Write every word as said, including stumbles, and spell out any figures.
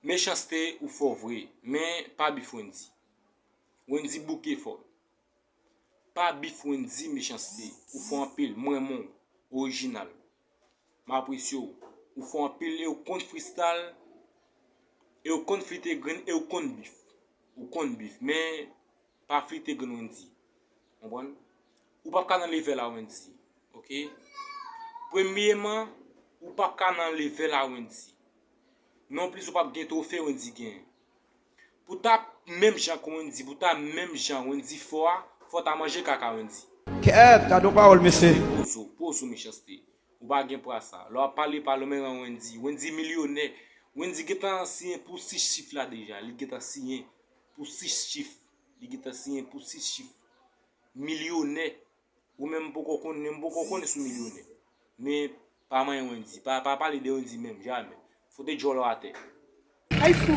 Mechanste, ou fò vre, men pa bif Wendy. Wendy bouke fò. Pa bif Wendy, Mechanste, ou fò anpil, m renmen w, orijinal. M apresye w. Ou fò anpil e ou konn freestyle, e ou konn flite grenn, e ou konn bif. Ou konn bif, men pa flite grenn Wendy. Konprann? Ou p ap ka nan level a Wendy. Oke? Premyeman, ou p ap ka nan level a Wendy. Nonplis, ou p ap gen twofe Wendy gen. Pou ta menm jan ke Wendy, pou ta menm jan Wendy fò a, fò ta manje kaka Wendy. Kèt, gade yon pawòl, mesye. Pozo, pozo Mechanste. Ou pa gen pwa sa. Lè w ap pale, pale menm jan Wendy. Wendy milyonè. Wendy gentan siyen pou sis chif la deja. Li gentan siyen pou sis chif. Li gentan siyen pou sis chif. Milyonè. Ou menm poko konnen, m poko konnen si w milyonè. Men pa manyen Wendy. Pa, pa pale de Wendy menm, jamè. Fout djòl ou atè. Ay fou.